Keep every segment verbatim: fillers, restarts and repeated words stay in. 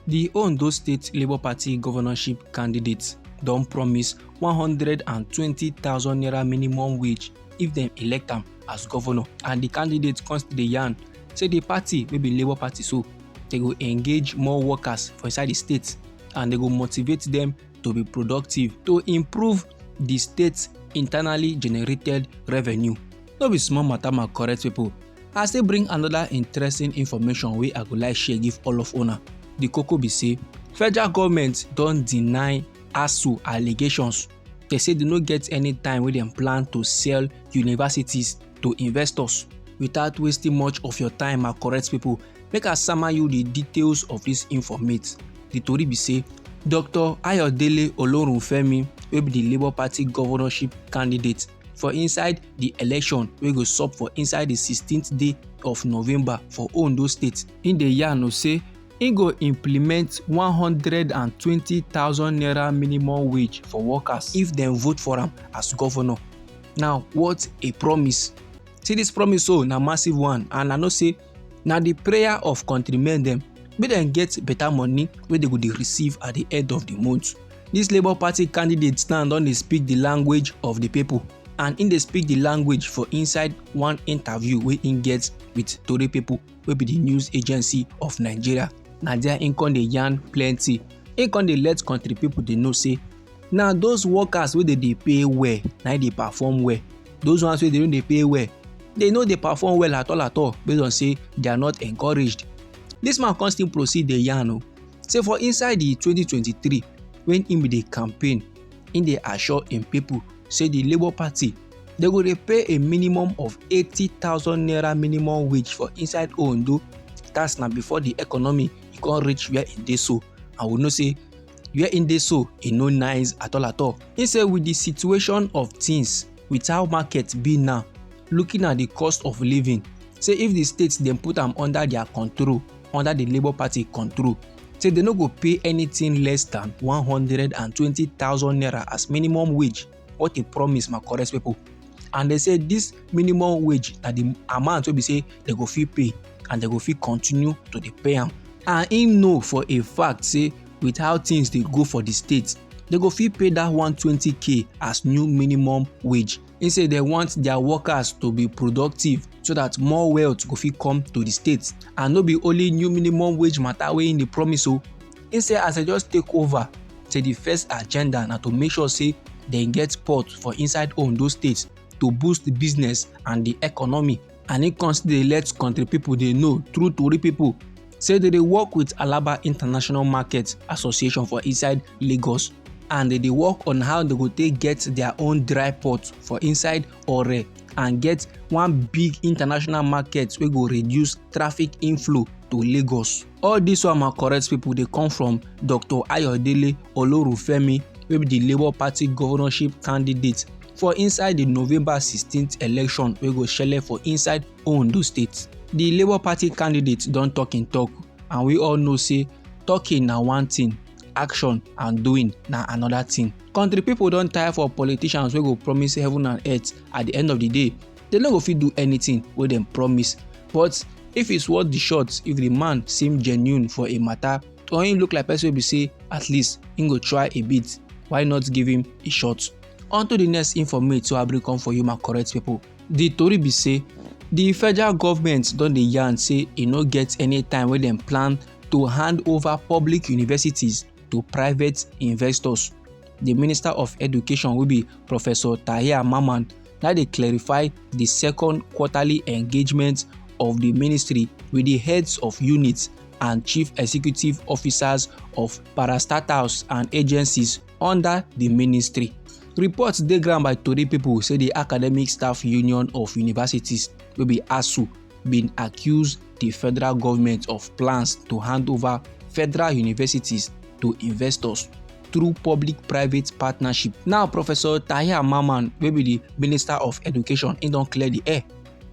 The Ondo State Labour Party governorship candidate don promise one hundred and twenty thousand naira minimum wage if dem elect am as governor, and the candidate come still dey yarn say the party wey be Labour Party so, they go engage more workers for inside the state and they go motivate them to be productive to improve the state's internally generated revenue. No be small matter, my correct people. I still bring another interesting information wey I go like share give all of una. The koko be say federal government don deny ASUU allegations. They say they no get any time wey dem plan to sell universities to investors. Without wasting much of your time, my correct people, make I sama you the details of this informate. The tori be say Doctor Ayodele Olorunfemi, wey be the Labour Party governorship candidate for inside the election wey go sup for inside the sixteenth day of November for Ondo State, im dey yarn o say im go implement one hundred and twenty thousand naira minimum wage for workers if dem vote for am as governor. Now, what a promise! See, this promise so na massive one, and I know say na the prayer of countrymen dem make dem get better money wey they go dey receive at the end of the month. This Labour Party candidate now don dey speak the language of the people, and im dey speak the language for inside one interview wey im get with tori people wey be the News Agency of Nigeria. Na there im come dey yarn plenty. Im come dey let country people dey know say na those workers wey dey dey pay well, na im dey perform well. Those ones wey dey no dey pay well, they no dey perform well at all at all, based on say they are not encouraged. This man come still proceed dey yarn o say for inside the twenty twenty-three, when im be dey campaign, im dey assure im people say the Labour Party, they go dey pay a minimum of eighty thousand naira minimum wage for inside Ondo. That's na before the economy e come reach where e dey so, and we know say where im dey so, e no nice at all at all. Im say with the situation of things, with how market be now, looking at the cost of living, say if the state dem put am under their control, under the Labour Party control, say they no go pay anything less than one hundred and twenty thousand naira as minimum wage. What a promise, my correct people. And they say this minimum wage na the amount wey be say they go fit pay, and they go fit continue to dey pay am. And im know for a fact say with how things dey go for the state, they go fit pay that one twenty k as new minimum wage. Im say they want their workers to be productive so that more wealth go fit come to the state. And no be only new minimum wage matter wey im dey promise o. Im say as they just take over, say the first agenda na to make sure say dem get port for inside Ondo State to boost the business and the economy. And im come still dey let country people dey know through tori people say they dey work with Alaba International Market Association for inside Lagos, and they dey work on how they go take get their own dry port for inside Ore and get one big international market wey go reduce traffic inflow to Lagos. All this one, my correct people, dey come from Doctor Ayodele Olorunfemi, wey be the Labour Party governorship candidate for inside the November sixteenth election wey go shele for inside Ondo State. The Labour Party candidate don talk im talk, and we all know say talking na one thing, action and doing na another thing. Country people don tire for politicians wey go promise heaven and earth, at the end of the day, they no go fit do anything wey dem promise. But if it's worth the shot, if the man seem genuine for a matter, or him look like person wey be say at least him go try a bit, why not give him a shot? On to the next informate wey I bring come for you, my correct people. The tori be say the federal government don dey yarn say e no get any time wey dem plan to hand over public universities to private investors. The Minister of Education, wey be Professor Tahir Mamman, na dey clarify the second quarterly engagement of the ministry with the heads of units and chief executive officers of parastatals and agencies under the ministry. Reports dey ground by tori people say the Academic Staff Union of Universities, wey be ASUU, bin accuse the federal government of plans to hand over federal universities to investors through public-private partnership. Now, Professor Tahir Mamman, wey be the Minister of Education, he don clear the air.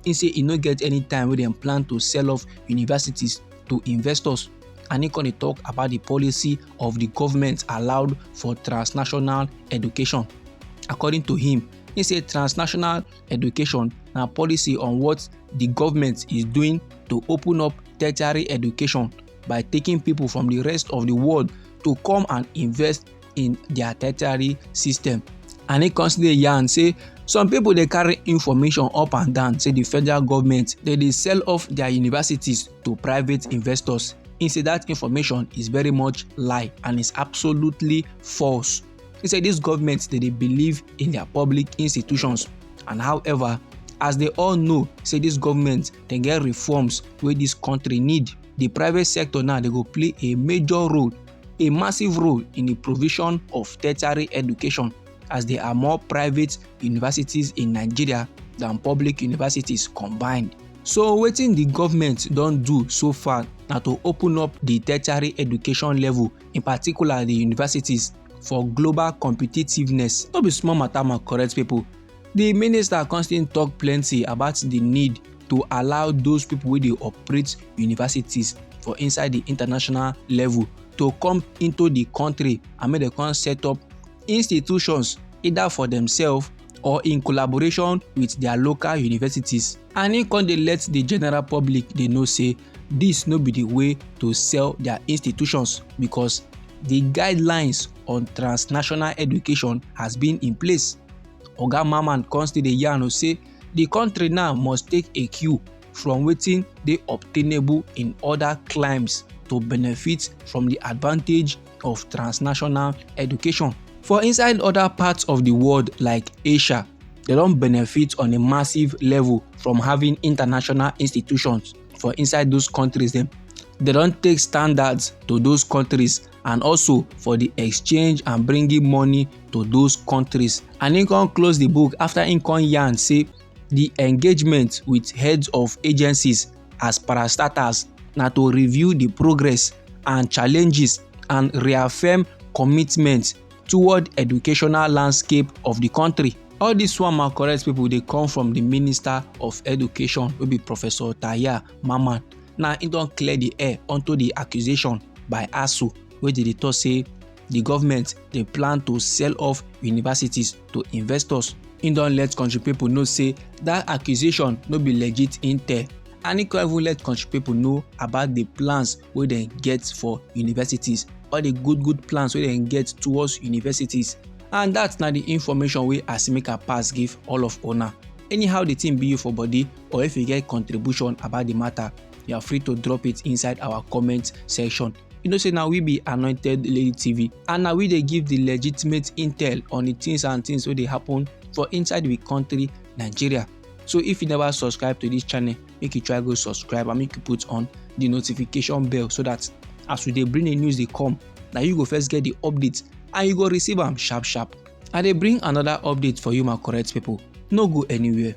He say he no get any time wey dem plan to sell off universities to investors, and he come dey talk about the policy of the government allowed for transnational education. According to him, he say transnational education na policy on what the government is doing to open up tertiary education by taking people from the rest of the world to come and invest in their tertiary system. And he constantly yarn say some people dey carry information up and down say the federal government dey dey sell off their universities to private investors. He say that information is very much lie and is absolutely false. He say this government dey dey believe in their public institutions, and however, as they all know say this government dey get reforms wey this country need, the private sector now dey go play a major role, a massive role in the provision of tertiary education, as there are more private universities in Nigeria than public universities combined. So wetin the government don do so far na to open up the tertiary education level, in particular the universities, for global competitiveness. No be small matter, my correct people. The minister constantly talk plenty about the need to allow those people wey dey operate universities for inside the international level to come into the country and make dem come set up institutions either for themselves or in collaboration with their local universities. And he come dey let the general public dey know say this no be the way to sell their institutions, because the guidelines on transnational education has been in place. Oga Mamman come still dey yarn say the country now must take a cue from wetin dey obtainable in other climes to benefit from the advantage of transnational education. For inside other parts of the world like Asia, they don benefit on a massive level from having international institutions for inside those countries dem. They don take standards to those countries and also for the exchange and bringing money to those countries. And he come close the book after he come yarn say the engagement with heads of agencies as parastatals na to review the progress and challenges and reaffirm commitment toward educational landscape of the country. All this one, my correct people, dey come from the Minister of Education, wey be Professor Taya Mamman. Now, he don clear the air onto the accusation by ASUU, wey dey dey talk say the government dey plan to sell off universities to investors. He don let country people know say that accusation no be legit intel, and he come even let country people know about the plans wey dem get for universities, all the good good plans wey dem get towards universities. And that na the information wey Asimika pass give all of una. Anyhow the thing be you for body, or if you get contribution about the matter, you are free to drop it inside our comment section. You know say na we be Anointed Lady T V, and na we dey give the legitimate intel on the things and things wey dey happen for inside we country, Nigeria. So if you never subscribe to this channel, make you try go subscribe and make you put on the notification bell, so that as we dey bring the news dey come, na you go first get the update and you go receive am sharp sharp. I dey bring another update for you, my correct people. No go anywhere.